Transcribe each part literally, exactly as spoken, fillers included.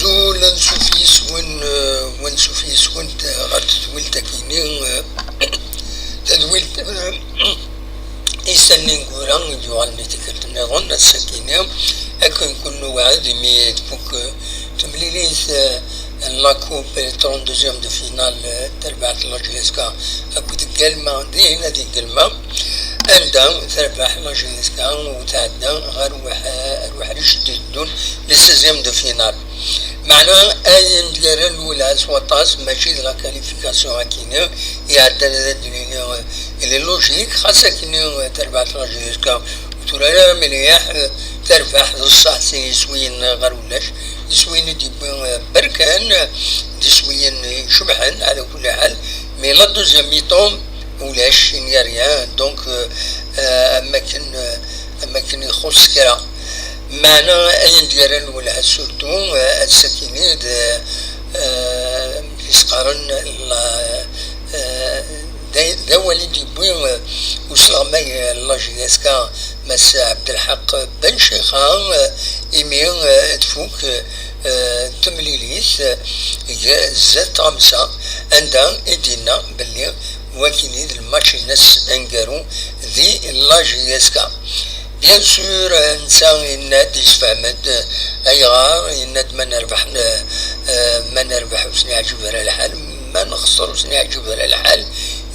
Ul ansuf yes-wen, eh, wansuf yes-wen, eh, ɣer tedwilt-agi-nni, eh, tadwilt, eh, isallen ineggura i d-yuɣalen i tikkelt nniḍen, ass-agi-nni, akken kul newɛed, imi tfuk, eh, temlilit, eh, n la coupe, trente-deuxième de finale, eh, tarbaɛt n la J S K akked Galma, din ad Galma, anda terbeḥ la J S K u tɛedda ɣer uweḥ-, ɣer uḥric d-iteddun, les seizièmes de finale. Meɛna ayen d-yerran lwelha s waṭas, mačči d la qualification akkenni iɛeddan, ad d-nini, eh, il est logique, xas akkenni, eh, terbeḥ la J S K, ur tura ara mliḥ, eh, terbeḥ d ṣṣeḥ, sin iswiyen ɣer ulac, iswiyen i d-yewwi, eh, Berkan, eh, d iswiyen icebḥen, ɛla kulli ḥal, mais la deuxième mi-temps, ulac, il n'y a rien, donc, euh, euh, am akken, euh, am akken ixuṣ kra. Meɛna ayen d-yerran lwelha surtout, euh, ass-agi-nni d, euh, amek i s-qqaren, la, euh, d, d awal i d-yewwi, euh, usleɣmay, euh, n la J S K, Mass Ɛebdelḥaq Ben Cixa, euh, imi, euh, tfuk, euh, temlilit, euh, g-, zdat tɣamsa, anda i d-yenna belli wakini d lmatch-ines aneggaru di la J S K. Bien sûr, netta yenna-d, yessefhem-d ayɣer, yenna-d ma nerbeḥ, eh, ma nerbeḥ ur sen-yeɛǧib ara lḥal, ma nexṣer ur sen-yeɛǧib ara lḥal,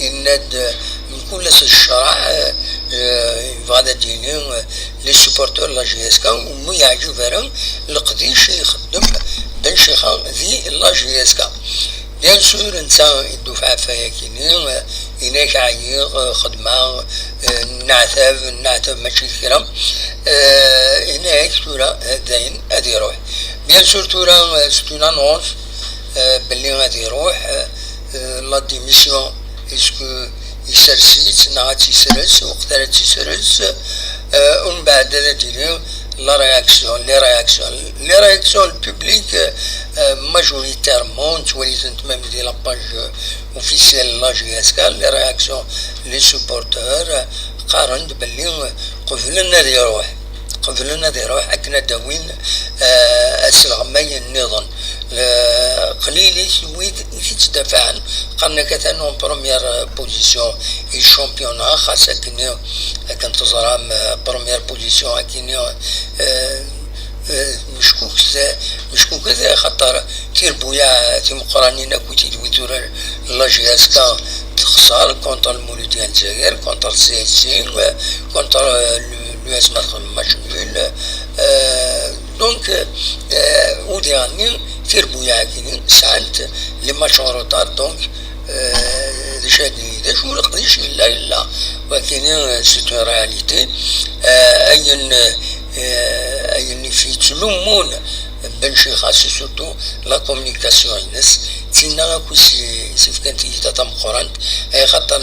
yenna-d, eh, mkul ass d ccṛeɛ, eh, yebɣa ad d-yini, eh, les supporters n la J S K, ur yeɛǧib ara leqdic i ixeddem Ben Cixa di la J S K. Bien sûr, netta iddufaɛ ɣef wayagi-nni, eh, yenna-ak ɛyiɣ, eh, xedmeɣ, eh, nneɛtab, nneɛtab mačči d kra. Eh, yenna-ak tura, eh, dayen ad iruḥ. Bien sûr, tura, eh, c'est une annonce, eh, belli ad iruḥ, eh, eh, la démission, est-ce que isers-itt neɣ ad tt-isres, waqt ara tt-isres, eh, umbeɛd ad d-tili la réaction, les réactions. Les réactions, le public, eh, majoritairement, nettwali-tent même di la page, eh, officielle n la J S K, les réactions, les supporters, eh, qqaren-d belli, eh, qeblen ad iruḥ. Qeblen ad iruḥ akken ad d-awin, eh, asleɣmay nniḍen. Eh, qlilit wid i t-ittdafaɛen, qqaren-ak atan en première position i championnat, xas akken, akken teẓram, eh, première position akkenni, eh, eh, meckuket, meckuket, axaṭer tirbuyaɛ timeqqranin akk i d-tewwi tura la J S K, texṣer contre Lmuludiya n Lezzayer, contre C S C, eh, contre, eh, l'U S M, ad xedmen match nul. Euh, donc, euh, udiɣ-nni tirbuyaɛ-agi sɛant les matchs en retard, donc, euh, d acu ad d-nini, d acu leqdic yella, yella. Wagini, euh, c'est une réalité. Euh, ayen, euh, ayen i fi yettlumun Ben Cixa, c'est surtout la communication-ines. Tinna akk i s-, i s-ifkan tiyita tameqqrant, ay xaṭer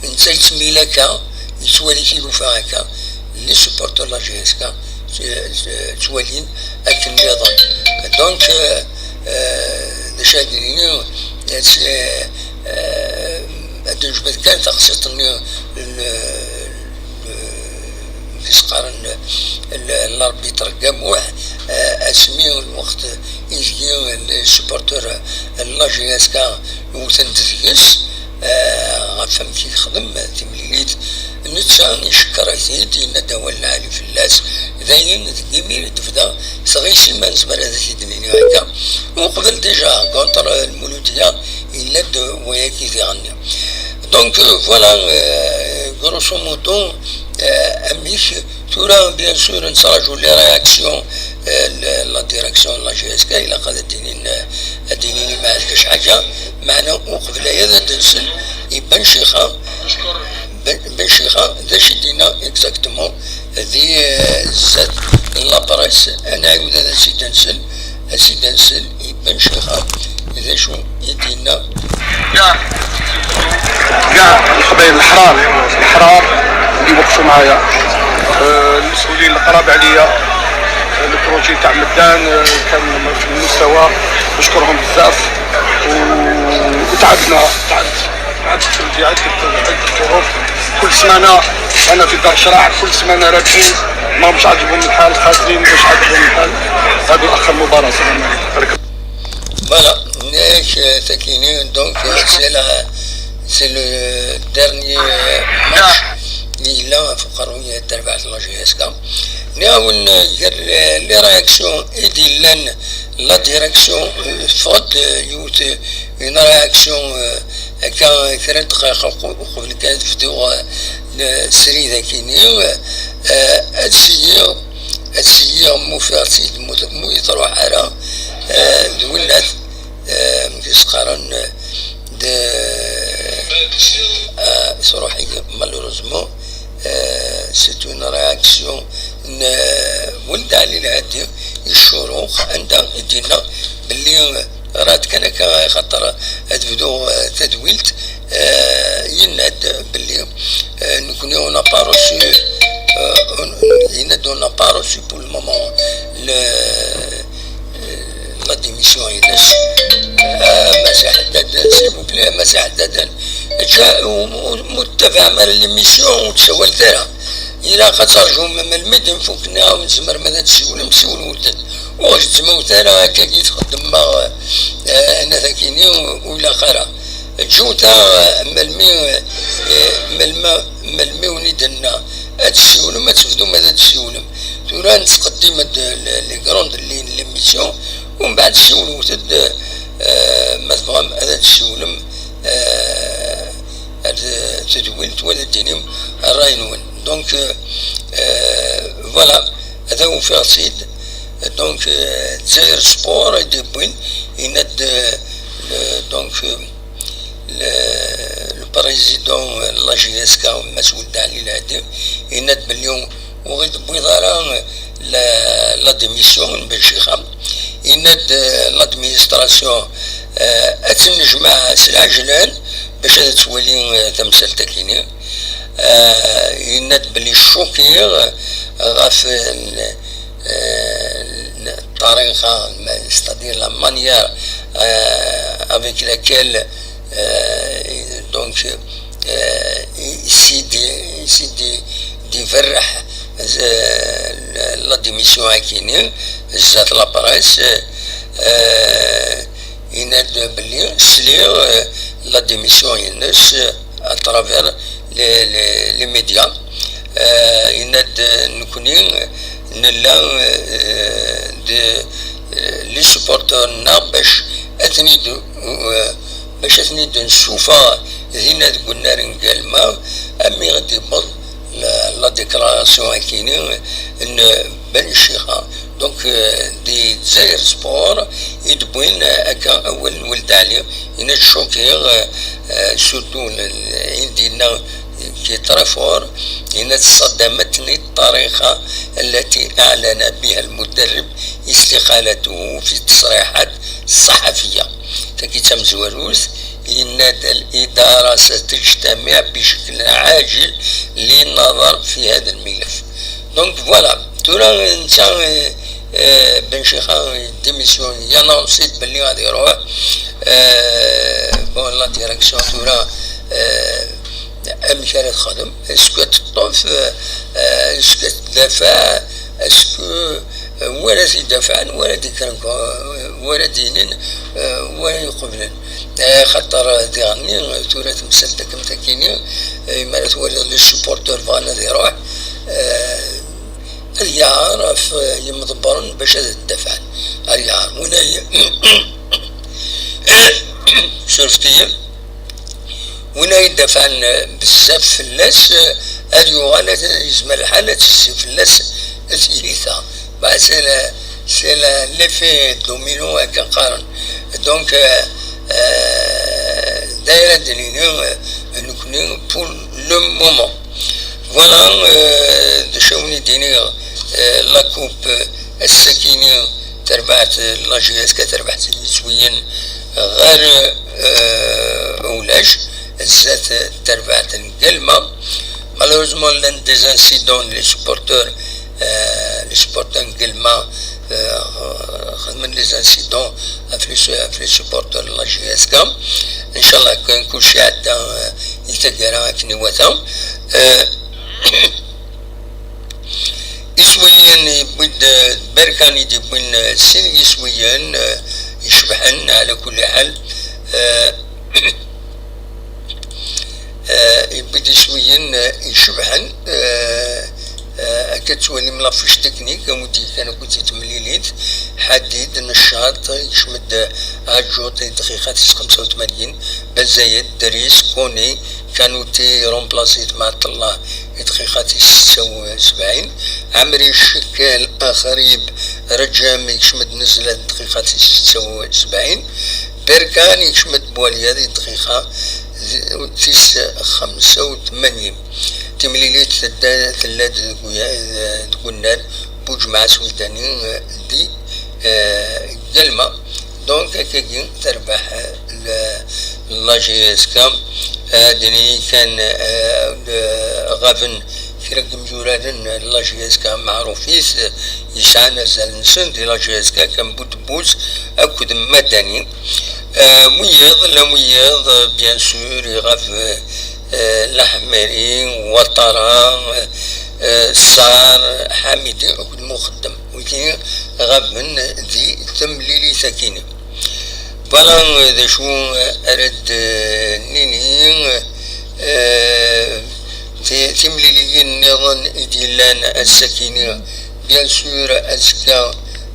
netta yettmil akka, yettwali tilufa akka, les supporters de la J S K, euh, ttwalin akken nniḍen. Donc, euh, euh, d acu ad d-nini, c'est, euh, ad d-nejbed kan taqsiṭ-nni, le, le, i s-qqaren l-, l'arbitre Gamuḥ, euh, asmi lweqt ideg les supporters n la J S K wten deg-s, eh, ɣef wamek i yexdem timlilit, netta icekkeṛ-it-id, yenna-d awal lɛali fell-as. Dayen, deg imir i d-tebda tɣisi, ma nezmer ad t-id-nini akka. Uqbel déjà, contre Lmuludiya, yella-d wayagi diɣen. Donc, euh, voilà, euh, grosso modo, euh, amek tura, bien sûr, nettraǧu les réactions, euh, la, la direction n la J S K, ilaq ad d-inin, ad d-inin ma ɛeddac ḥaǧa, meɛna uqbel aya ad d-nsel i Ben Cixa, Ben, Ben Cixa, d acu i d-yenna exactement di, euh, zdat n la presse, ad nɛiwed ad as-id-nsel, ad as-id-nsel i Ben Cixa, d acu i d-yenna. كاع، كاع القبائل الأحرار، الأحرار اللي وقفوا معايا. آه، المسؤولين القراب عليا، آه، البروجي تاع مدان، آه، كان في المستوى، نشكرهم بزاف. و-، وتعبنا، تعبت، تعبت في عدة، عدة ظروف. كل سمانة أنا في دار شراع، كل سمانة راجعين، ما مش عاجبهم الحال، خاسرين، مش عاجبهم الحال. هذه آخر مباراة، السلام عليكم. Donc, euh, c'est la, c'est le dernier, euh, match. Yella ɣef uqerruy n terbaɛt n la J S K. Nniɣ-awen, euh, gar les, les réactions i d-yellan, la direction, euh, teffeɣ-d, euh, yiwet, euh, une réaction, euh, akka, kra n ddqayeq uqu-, uqbel kan ad bduɣ, euh, le srid akini, euh, ad syiɣ, ad syiɣ, mu ufiɣ-tt-id, mu, mu i truḥ ara, euh, d winnat, euh, amek i s-qqaren, euh, de, euh, truḥ-iyi, malheureusement, euh, c'est une réaction n, euh, Weld Ali Lhadi, i Ccuruq, anda i d-yenna belli, euh, rad kan akka, axaṭer ad bduɣ, euh, tadwilt, euh, yenna-d belli, euh, nekkni on n'a pas reçu, euh, on, yenna-d on n'a pas reçu pour le moment le, la démission-ines. Ah, Mass Ḥeddaden, s'il vous plaît, Mass Ḥeddaden. Ǧa, u, u, mu tettabaɛem ara l'émission, ur tsawalem ara. Ilaq ad terjum melmi d-nfuk, nniɣ-awen tzemrem ad d-tsiwlem, siwlewt-d. Ur ɣ-gezzmewt ara, akka i txeddem, eh, anat akini, u, ur ilaq ara. Ǧǧut-aɣ, eh, melmi, eh, melmi, melmi wen-id-nenna ad tessiwlem, ad tebdum ad d-tessiwlem. Tura nettqeddim-d les, les grandes lignes n l'émission, umbeɛd siwlewt-d, eh, ma tebɣam ad d-tessiwlem, eh, ar tedwilt, u ad d-tinim ṛṛay-nwen. Donc, eh, eh, voilà, ad ufiɣ-tt-id. Donc, eh, Dzayer Sport i d-yewwin, yenna-d, eh, le, donc, eh, le, le président n la J S K, Mass Weld Ali Lhadi, yenna-d belli ur ɣ-id-tewwiḍ ara la, la démission n Ben Chixa. Yenna-d, eh, l'administration, eh, ad tt-nejmeɛ s lɛejlan bac ad twali, eh, tamsalt-akini. Eh, yenna-d belli choqué ɣef, eh, eh, ṭṭariqa, c'est-à-dire la manière, eh, avec laquelle, eh, donc, eh, i, i s-id-, i s-id-, d-iberreḥ, eh, la démission akini, zdat la presse, eh, yenna-d belli sliɣ, eh, la démission-ines, eh, à travers les, les, les médias. Eh, yenna-d, eh, nekkni nella, eh, d, eh, les supporters-nneɣ bac ad ten-id, eh, bac ad ten-id-nsuffeɣ dinna deg unnar n Galma, armi i d-yewweḍ la, la déclaration akini n Ben Chixa. Donc, eh, di Dzayer Sport i d-wwin, eh, akka awal n Weld Ali, yenna-d choqué, eh, eh, surtout le, le, i d-yenna qui est très fort, yenna-d صدمتني الطريقة التي أعلن بها المدرب استقالته في التصريحات الصحفية. Tagi d tamezwarut, yenna-d الإدارة ستجتمع بشكل عاجل للنظر في هذا الملف. Donc voilà, tura netta, eh, eh, Ben Chixa, eh, démission, i annoncé-d belli ad iruḥ. Eh, bon, la direction tura, eh, amek ara texdem? Est-ce que teṭṭef, eh, eh, est-ce que tdafaɛ, est-ce que, eh, wala tidafaɛen, wala d-ikkren, wala d-inin, eh, wala iqeblen? Eh, xaṭer diɣenni, tura temsalt akk am takini, eh, mi ara twaliḍ les supporters bɣan ad iruḥ, eh, ad yaɛer ɣef, eh, yimḍebbren bac ad dafɛen. Ad yaɛer. Win ay, surfet-iyi, win ay dafɛen, eh, bezzaf fell-as, eh, ad yuɣal, ad yezmer lḥal ad tezzi fell-as tyita. Bah, c'est le, c'est le, l'effet domino, akken qqaren. Donc, eh, eh, d ayen ara d-nini, eh, nekkni, pour le moment. Voilà, eh, d acu i wen-d-iniɣ, eh, la coupe, eh, ass-akini terbaɛt, eh, la J S K terbaɛt iswiyen ɣer, eh, ulac, zdat terbaɛt n Galma. Malheureusement, llan des incidents, les supporters, eh, les supporters n Galma, eh, xedmen les incidents ɣef les, ɣef les supporters n la J S K. Inchallah, kan kulci iɛedda, eh, i taggara akken iwata. Eh, Iswiyen yewwi-d, eh, Berkan i d-yewwin, eh, sin yiswiyen, eh, icebḥen, ɛla kulli ḥal. Eh, eh, yewwi-d iswiyen, eh, icebḥen. Eh, eh, akka tettwalim la fiche technique, am wi d-yefkan akked di temlilit. Ḥadid, Neccaṭ, yekcem-d Aǧuṭ i dqiqa tis xemsa u tmanyin, Bazayed, Dris, Koni, Kanuti, remplace-it Maɛṭellah i dqiqa tis setta u sebɛin, Ɛemri, Cikkel, Axrib, Raǧam, yekcem-d Nezla i dqiqa tis setta u sebɛin, Berkan, yekcem-d Buɛlya di dqiqa d-, tis xemsa u tmanyin. Timlilit tedda, tella-d deg uya-, deg unnar Buǧemɛa Aswidani, eh, di, eh, Galma. Donc, akkagi terbeḥ, eh, l-, la J S K. Eh, dini kan, eh, eh, ɣaben kra n yimyuraren n la J S K meɛrufit, eh, yesɛan azal-nsen di la J S K, kan Buddbus akked Madani. Eh, wiyiḍ, la wiyiḍ, eh, bien sûr, iɣab, eh, eh, Laḥmeri, Watara, eh, eh, Sar, Ḥamidi akked Muxeddem. Wigi ɣaben di temlilit-akini. Voilà, eh, d acu, eh, ara d-nini, eh, ti-, timliliyin nniḍen i d-yellan ass-akini, bien sûr, azekka,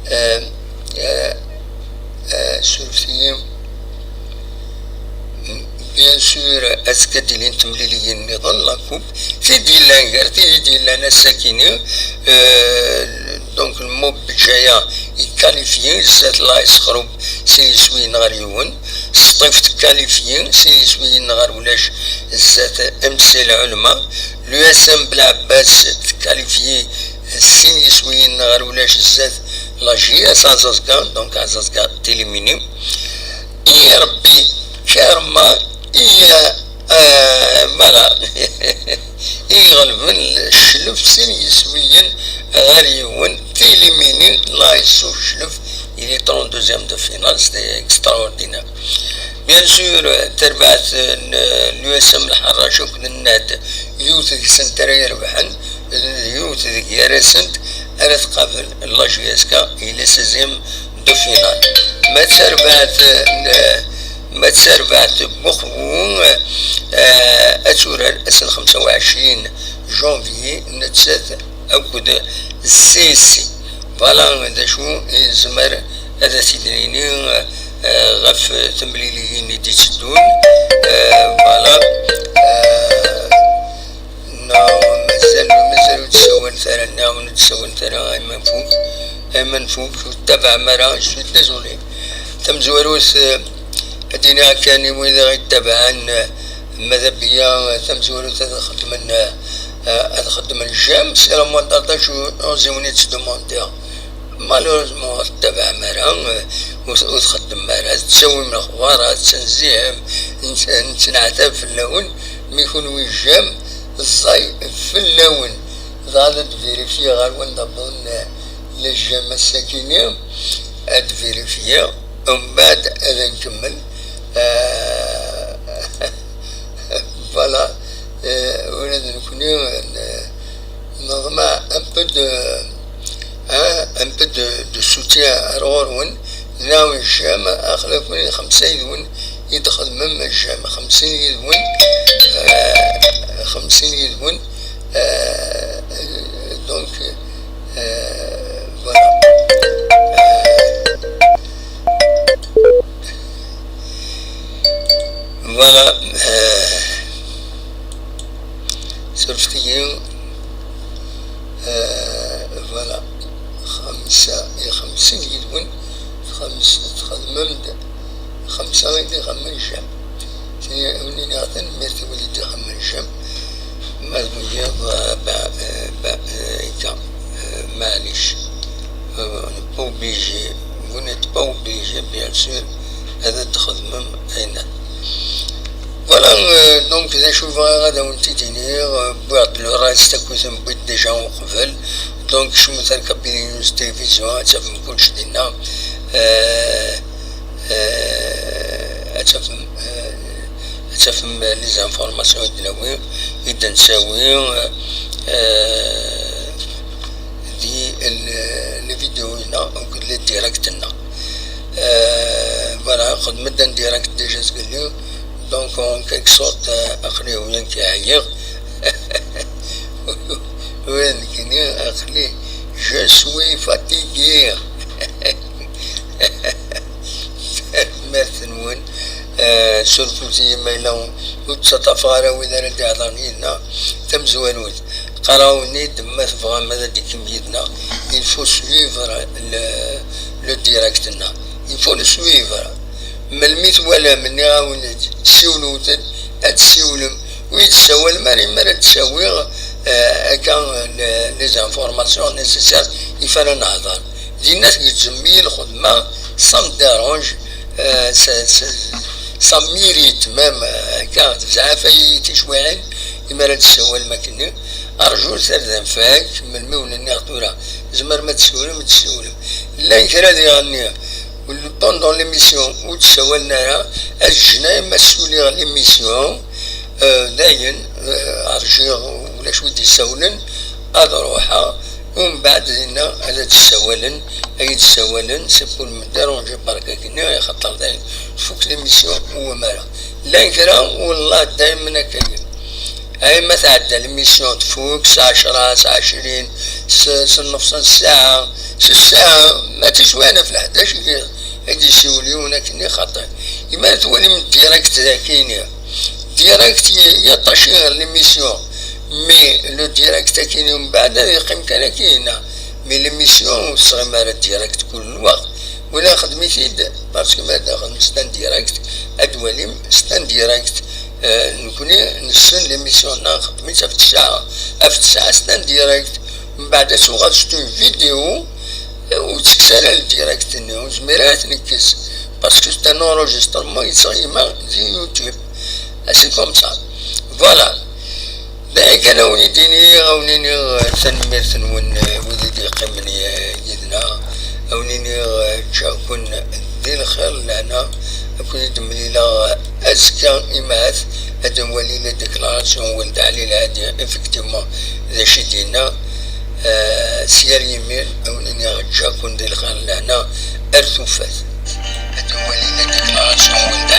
eh, eh, eh, surfet-iyi. Bien sûr, azekka ad d-ilin temliliyin nniḍen, la coupe, ti d-yellan gar ti d-yellan ass-akini, eh, donc, le Mobejaya yequalifie, zdat la Isexrub, sin yiswiyen ɣer yiwen, Sṭif tequalifie, sin yiswiyen ɣer ulac, zdat M C Lɛulma, l'U S M Belɛebbas tequalifie, sin yiswiyen ɣer ulac, zdat la J S Azazga, donc Azazga est éliminé. I Rebbi Karma, i, euh, voilà. I iɣelben Cclef sin yiswiyen ɣer yiwen, t'éliminé la S O Cclef, il est trente-deuxième de finale, c'était extraordinaire. Bien sûr, terbaɛt n l'U S M Lḥerrac akked Nnad, yiwet deg-sent ara irebḥen, yiwet deg gar-asent ara tqabel la J S K, il est seizième de finale. Ma d tarbaɛt n, ma d tarbaɛt n Buxwu, eh, ad turar ass n xemsa u ɛecrin janvier, nettat akked Sisi. Voilà d acu i nezmer ad as-id-nini, eh, ɣef temliliyin i d-itteddun. Eh, voilà. Eh, Non, mazal, mazal ur d-ssawal ara, nniɣ-awen ur d-ssawal ara, Ayman Fouk. Ayman Fouk, ur tettabaɛem ara, je suis désolé. Tamezwarut, eh, ad d-iniɣ kan i wid i ɣ-ittabaɛen, eh, ma d abeyya, eh, tamezwarut ad xeddmen, eh, eh, ad xeddmen j'aime, c'est la moindre des choses, on se dit, on se demande. Malheureusement, ur tettabaɛem ara, eh, ur, ur txeddmem ara, tettawim lexbar, tettnezzihem, nett-, nettenɛtab fell-awen, mi kunwi j'aime, ẓẓay fell-awen. Dɣa ad d-vérifier ɣer wanda wwḍen, eh, les j'aime ass-akini, ad d-vérifier, umbeɛd ad nkemmel. Eh, voilà, eh, ula d nekni, eh, neḍmeɛ un peu de, hein, un peu de, de soutien ar ɣur-wen, nɛawen j'aime, axlaf win xemsa yid-wen i d-xedmem j'aime, xemsin yid-wen, eh, xemsin yid-wen, eh, donc, eh, voilà. Eh, Voilà, eh, surfet-iyi, eh, voilà, xemsa, i xemsin yid-wen, txems-, txedmem-d, xemsa i d-ixemmen j'aime. Tini, win i tanemmirt i wid i d-ixemmen j'aime. Ma d wiyaḍ, eh, ba-, eh, ba-, eh, akka, eh, maɛlic. Eh, on n'est pas obligé, vous n'êtes pas obligé, bien sûr, ad d-txedmem ayen. Voilà, euh, donc, d acu bɣiɣ ad awen-t-id-iniɣ, euh, wwiɣ-d le reste akkit n wid déjà uqbel. Donc, kecmet ar Kabyle News Télévision, ad tafem kullec dinna. Euh, euh, ad tafem, euh, ad tafem les informations i d-nawi, i d-nettawi, euh, di l-, les vidéos-nneɣ, akked les directs-nneɣ. Euh, Voilà, xedmen-d un direct déjà zgelli. Donc, en quelque sorte, euh, aql-i win ki ɛyiɣ. Win kini, aql-i, je suis fatigué. Tanemmirt-nwen. Euh, surfut-iyi ma yella ur ttaṭṭafeɣ ara wid ara d-ihedren yid-neɣ. Tamezwarut, qqareɣ-awen-id, ma tebɣam ad d-tekkem yid-neɣ, il faut suivre le, le direct-nneɣ. Il faut le suivre. Melmi twalam, nniɣ-awen-d, siwlewt-d, ad tessiwlem. Ur yi-d-tessawalem ara, imi ara d-ssawiɣ, euh, akka, les, les informations nécessaires i fara nehder. Dinna tgezzem-iyi lxedma, ça me dérange, euh, ça, ça, ça m'irrite même, euh, akka, tezɛaf-iyi ticwiɛin, imi ara d-tessawalem akkenni. Arjut ar d anfak, melmi wen-nniɣ tura, tzemrem ad tessiwlem, ad tessiwlem. Llan kra diɣenni, pendant l'émission, ur d-ssawalen ara, ad ǧǧen arma ssuli l'émission, euh, dayen, euh, rjiɣ ulac wi d-yessawlen, ad ruḥeɣ, umbeɛd dinna ad d-ssawalen, ad yi-d-ssawalen, c'est pour me déranger, berka-k-nni, axaṭer dayen tfuk l'émission, ur wam ara. Llan kra, wallah, daymen akka-yi. Ay ma tɛedda l'émission tfuk, s ɛecra, s ɛecrin, s, s nnefṣ n ssaɛa, s ssaɛa, ma tiswiɛin ɣef leḥdac i, i d-yessiwel yiwen akkenni xaṭi. Imi ara twalim direct dagini, direct y-, yaṭaci ɣer l'émission, mais le direct akkenni mbeɛd ad yeqqim kan akkenni. Mais l'émission ur tesɣim ara direct kul lweqt. Wala xedmit-id, parce que ma d-axdem c'est un direct, ad d-walim c'est un direct. Euh, nekni nessen l'émission-nneɣ, xedmit ɣef tesɛa, ɣef tesɛa c'est un direct. Mbeɛd ad tuɣal c'est une vidéo, euh, ur tekkes ara le direct-nni, ur nezmir ara ad t-nekkes, parce que c'est un enregistrement yettɣima di YouTube. Ah, c'est comme ça. Voilà. D aya kan a wen-id-iniɣ, a wen-iniɣ, eh, tanemmirt-nwen, eh, wid i d-yeqqimen, eh, yid-neɣ. A wen-iniɣ, eh, ǧǧiɣ-ken di lxir, lehna. Ad ken-id-mlileɣ, eh, azekka, imahat ad nwali la déclaration n Weld Ɛli Lɛadi, effectivement, d acu i d-yenna. Eh, s yal yimir, a wen-iniɣ, ǧǧiɣ-ken di lxir, lehna, ar tufat. Ad nwali la déclaration n Weld